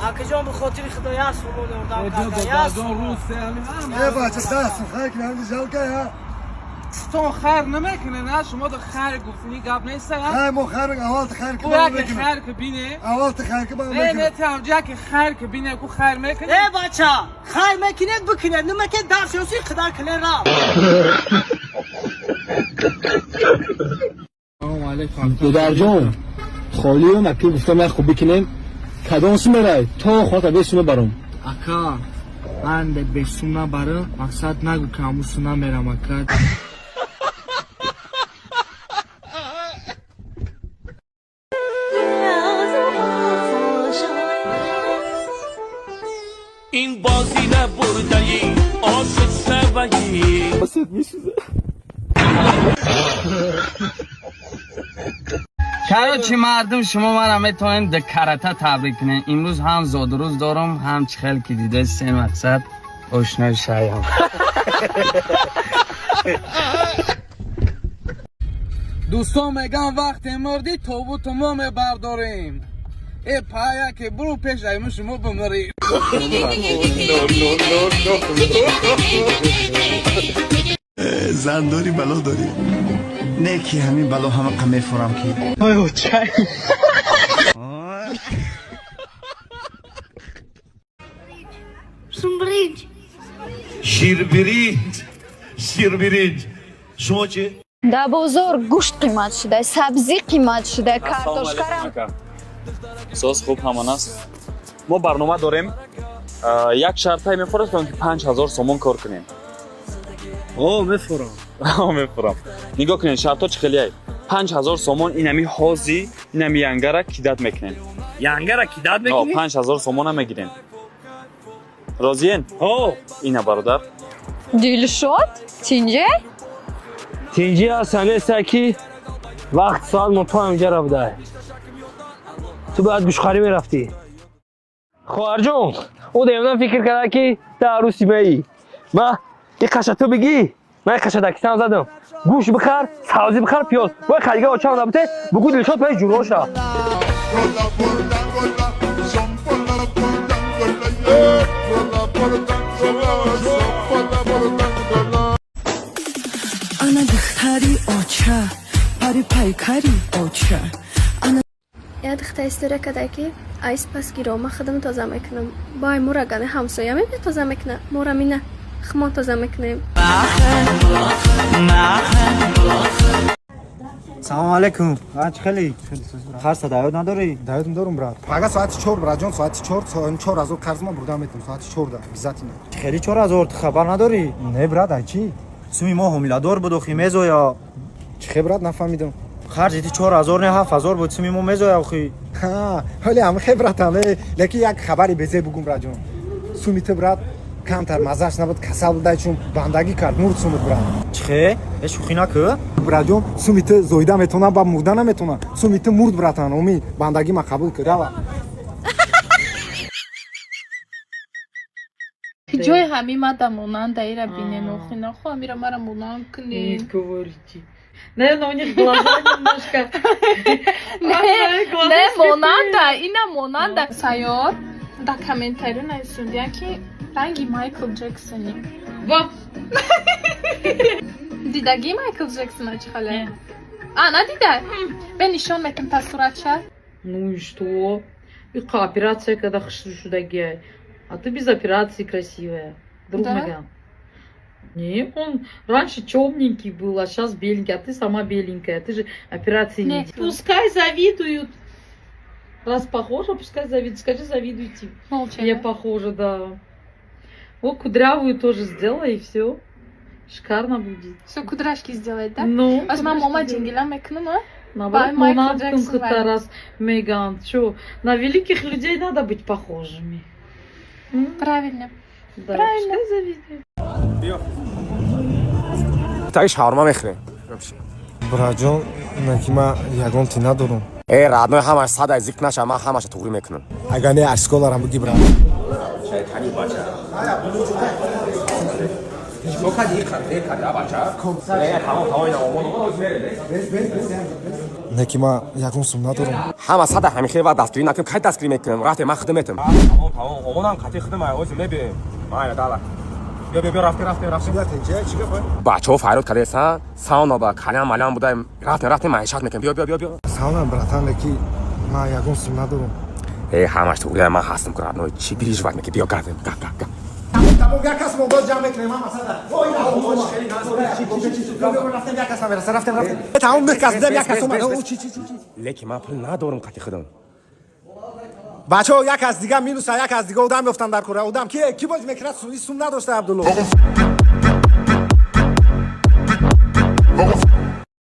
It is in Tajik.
Акаҷон, ба хотири Худо, як сомон ёрдам карда, як сомон. Э, бача, даст хайр ки ҳамин жалка я. Стон хайр намекунед, на? Шумо да хайр гуфтини гап нест, а? Хайр, мо хайр, аввал хайр ки Ку ма яке мекунем. Хайр ки бине. Аввал хайр ки ма Не, не, мекунем. там яке хайр ки бине, ку хайр мекунед. Э, бача, хайр мекунед, бикунед, намекунед, дарс ёси қидар кунед, рафт. Додарҷон, холиём аки гуфтам, як хуб бикунем. Кадом су мерай? То хота бесу мебарам. Ака, ман бесум набарам, мақсад нагӯ, ки ҳамун су намерам, ака. Ин бозӣ набурдаӣ, ошиқ шаваӣ. Короче, мардум, шумо мара метавонед дар карата табрик кунед. Имрӯз ҳам зодрӯз дорам, ҳам чӣ хел ки дида се мақсад ошнои шаям. Дӯстон меган, вақте мурдӣ, тобуту мо мебардорем. Э, пая ки буру пеш айму шумо бимирӣ. Зан дорӣ, бало дорӣ, не ки ҳамин бало ҳамақа мефурам ки. Чай. Сумбринҷ. Ширбиринҷ, ширбиринҷ. Шумо чӣ? Дар бозор гӯшт қимат шуда, сабзӣ қимат шуда, картошкарам. Соз, хуб, ҳамон аст. Мо барнома дорем. Як шартае мефорастон, ки 5000 сомон кор кунем. О, мефурам. Мефурам. Нигоҳ кунед, шартҳо чӣ хелияй. 5000 сомон инами ҳози инами янгара кидать мекунем. Янгара кидать мекунӣ? 5000 сомона мегирем. Розиен? О. Ина, бародар. Дилшод, тинҷе? Тинҷи ҳастан неста, ки вақт соат мо то ҳамҷара будай. Ту бояд гӯшхарӣ мерафтӣ. Хоҳарҷон, ӯ девона фикр карда, ки та арӯси маӣ. Ма и қаша ту бигӣ, ман и қаша дакисам задам. Гӯшт бихар, сабзӣ бихар, пиёз. Вой, хадига очам набуте, бугӯ Дилшод пеш ҷуроша. Ана духтари оча, пари пайкари оча. Як духта история када, ки айс пас гиро ма худам тоза мекунам. Бай, мурагане ҳамсоя мебия, тоза мекуна, мора мина хумон тоза мекунем. Салом алейкум. Чӣ хеле? Қарса даёд надорӣ? Даёдам дорум, брат. Пага соати 4, братҷон, соати 4, 4000 қарз ма бурда метам, соати 4 да, обязательно. Хеле 4000, ту хабар надорӣ? Не, брат, ай чӣ? Суми мо ҳомиладор буд, охи мезоя. Чӣ хе, брат, нафаҳмидам. Харҷи ти 4000 не, 7000 буд, суми мо мезоя, охи. Ҳа, ҳоли ҳам хе, братан, лекин як хабари безе бугум, братҷон. Суми ту, брат, камтар маззаш набуд, касал будай, чун бандагӣ кард, мурд сумуд, брат. Чӣ хе? Э, шӯхӣ накӯ. Братҷон, суми ту зоида метавона, ба мурда наметавона. Суми ту мурд, братан, оми бандагӣ ма қабул кӣ, рава. Ҷои ҳами мада монанда ира бинен, охи нахо амира мара монанд кунен. Говорите. Наверное, у них глаза немножко. Не, монанда, ина монанда. Сайёр дар комментариё нависондиян, ки ранги Майкл Ҷексони. Во! Дидагии Майкл Ҷексона чӣ хале? А, надида? Бе, нишон метам та суратша. Ну и что? И операция, когда шудагия. А ты без операции красивая. Друг Да? Маган. Не, он раньше темненький был, а сейчас беленький, а ты сама беленькая. Ты же операции не Не. Пускай завидуют. Раз похожа, пускай завидуют. Скажи, завидуйте. Молча. Я похожа, да. Вот кудрявую тоже сделай, и все. Шикарно будет. Все кудряшки сделать, да? Ну, Аз ман мома кудряшки. ҷингила мекунам, а? Наоборот, Бай Майкл монанд Джексон. кун Вай. раз Меган. Чё, на великих людей надо быть похожими. Правильно. Да, Правильно. пускай завидуют. Таги шаурма мехӯрем. Братҷон, на ки ма ягон ти надорум. Э, родной, ҳамаш садай зикр наша, ман ҳамаша туғрӣ мекунам. Агар не, ашколарам буги, брат. Шайтани бача. Чикор кардӣ? Қадре кардӣ, бача? Не, тамом, тамом, ина омон, омон, мере. Не ки ман ягон сум надорам. Ҳама сада ҳамин хел вақт дастгирӣ накунем, кай дастгирӣ мекунем? Рафтем, ман хидм метам. Тамом, тамом, омонам қатъи хидм ай, ози мебием. Майла, дала. Биё, биё, биё, рафтем, рафтем, рафтем. Бачаҳо фарёд кардесан, сауна ба калям малям будаем. Рафтем, рафтем, маишат мекунем. Биё, биё, биё, биё. Сауна, братан, леки ман ягон сум надорам. Э, ҳамаш тугрия, ман ҳастам ку, родной. Чӣ переживать мекунӣ? Биё, гардем, га, га, га. Тамом, як кас мо боз ҷамъ мекунем, ҳама сада. Рафтем, як кас намераса, рафтем, рафтем. Тамом, нӯҳ кас дидам, як кас омад. Чи, чи, чи, чи? Леки ман пул надорам қати худам. Бачаҳо, як кас дига минуса, як кас дига одам ёфтан дар кора. Одам ки боз мекунад, сум надошта, Абдулло.